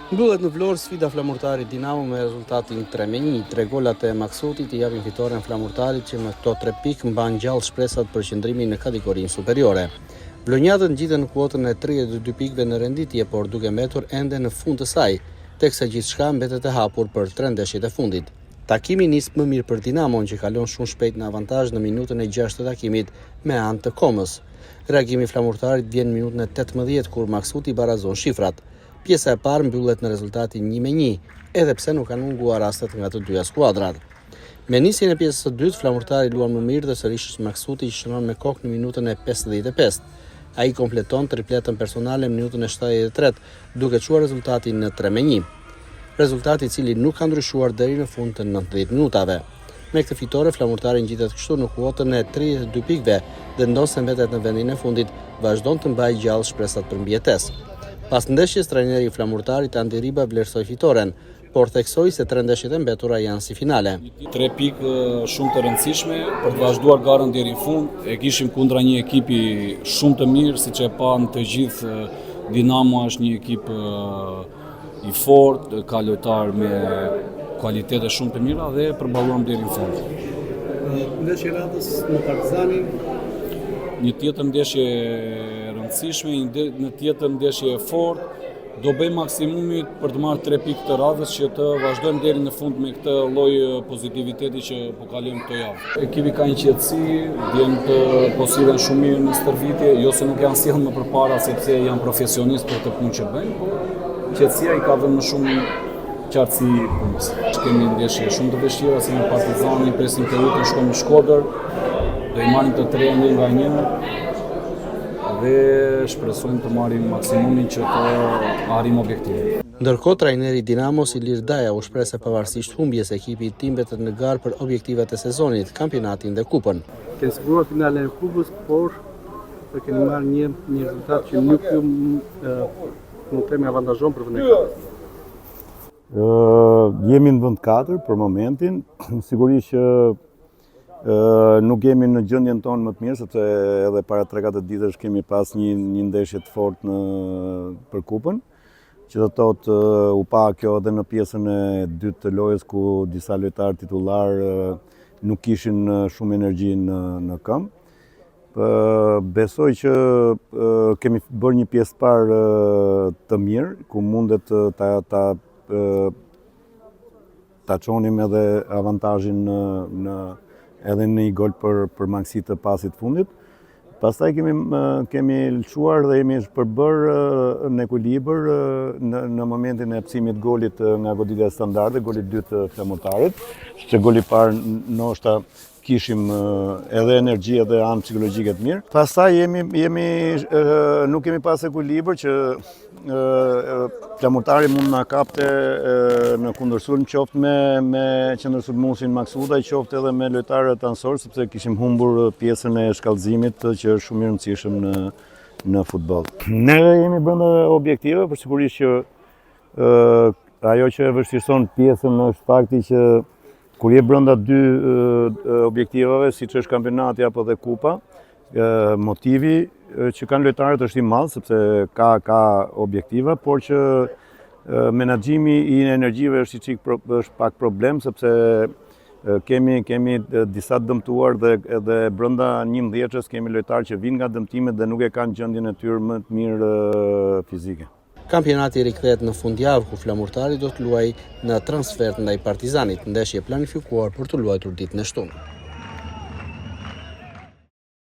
Mbyllet në Vlorë sfida Flamurtari-Dinamo me rezultatin 3-1. Tre golat e Maksutit i japin fitoren Flamurtarit që me këto tre pikë mban gjallë shpresat për qëndrimin në kategorinë superiore. Vlonjatët ngjiten në kuotën e 32 pikëve në renditje, por duke mbetur ende në fund të saj, teksa gjithçka mbetet e hapur për tre ndeshjet e fundit. Takimi nis më mirë për Dinamon që kalon shumë shpejt në avantazh në minutën e 6 të takimit me anë të Komës. Reagimi i Flamurtarit vjen në minutën e 18 kur Maksuti barazon shifrat. Pjesa e parë mbyllet në rezultatin 1-1, edhe pse nuk kanë munguar rastet nga të dyja skuadrat. Me nisjen e pjesës së dytë, Flamurtari luan më mirë dhe sërish është Maksuti që shënon me kokë në minutën e 55. Ai kompleton tripletën personale në minutën e 73, duke çuar rezultatin në 3-1. Rezultati i cili nuk ka ndryshuar deri në fund të 90 minutave. Me këtë fitore, Flamurtari ngjitet kështu në kuotën e 32 pikëve dhe ndonëse mbetet në vendin e fundit, vazhdon të mbajë gjallë shpresat për mbijetesë. Pas ndeshjes, trajneri i Flamurtarit Andi Riba vlerësoi fitoren, por theksoi se tre ndeshjet e mbetura janë si finale. Tre pikë shumë të rëndësishme për të vazhduar garën deri në fund. E kishim kundra një ekipi shumë të mirë, siç e panë të gjithë, Dinamo është një ekip i fortë, ka lojtarë me kualitete shumë të mira dhe e përballuam deri në fund. Ndeshja e radhës me Partizanin. Një tjetër ndeshje e rëndësishme, një tjetër ndeshje e fortë, do bëjmë maksimumin për të marrë tre pikë të radhës që të vazhdojmë deri në fund me këtë lloj pozitiviteti që po kalojmë këto javë. Ekipi ka një qetësi, djemtë po sillen shumë mirë në stërvitje, jo se nuk janë sjellë më përpara sepse janë profesionistë për këtë punë që bëjnë, por qetësia i ka dhënë më shumë qartësi punës. Kemi ndeshje shumë të vështira si me Partizanin, presim Teutën, shkojmë në Shkodër, do i marrim të tre një nga një dhe shpresojmë të marrim maksimumin që të arrijmë objektivin. Ndërkohë, trajneri i Dinamos, Ilir Daja, u shpreh se pavarësisht humbjes, ekipi i tij mbetet në garë për objektivat e sezonit, kampionatin dhe kupën. Keni siguruar finalen e kupës, por e keni marrë një një rezultat që nuk ju mund të themi avantazhon për vendin e katërt. Jemi në vend 4 për momentin, sigurisht që nuk jemi në gjendjen tonë më të mirë, sepse edhe para 3-4 ditësh kemi pas një, një ndeshje të fortë në, për kupën, që do të thotë u pa kjo edhe në pjesën e dytë të lojës ku disa lojtarë titullarë nuk kishin shumë energji në, në këmbë. Besoj që kemi bërë një pjesë të parë të mirë, ku mundet ta, ta ta çonim edhe avantazhin në, në edhe në një gol për për mangësi të pasit të fundit. Pastaj kemi kemi lëshuar dhe jemi shpërbërë në ekuilibër në në momentin e pësimit golit nga goditja standarde, golit dytë të Flamurtarit, që goli i parë ndoshta kishim edhe energji edhe anë psikologjike të mirë. Pastaj jemi jemi nuk kemi pas ekuilibër që Flamurtari mund na kapte në kundërsulm qoftë me me qendërsulmuesin Maksudaj, qoftë edhe me lojtarët anësorë sepse kishim humbur pjesën e shkallëzimit që është shumë i rëndësishëm në në futboll. Ne jemi brenda objektivave, por sigurisht që ajo që e vështirëson pjesën është fakti që Kur je brenda dy objektivave, siç është kampionati apo dhe kupa, motivi që kanë lojtarët është i madh sepse ka ka objektiva, por që menaxhimi i energjive është i çik është pak problem sepse kemi kemi disa të dëmtuar dhe edhe brenda 11-shës kemi lojtarë që vijnë nga dëmtimet dhe nuk e kanë gjendjen e tyre më të mirë fizike. Kampionati rikthehet në fundjavë ku Flamurtari do të luajë në transfertë ndaj Partizanit, ndeshje e planifikuar për t'u luajtur ditën e shtunë.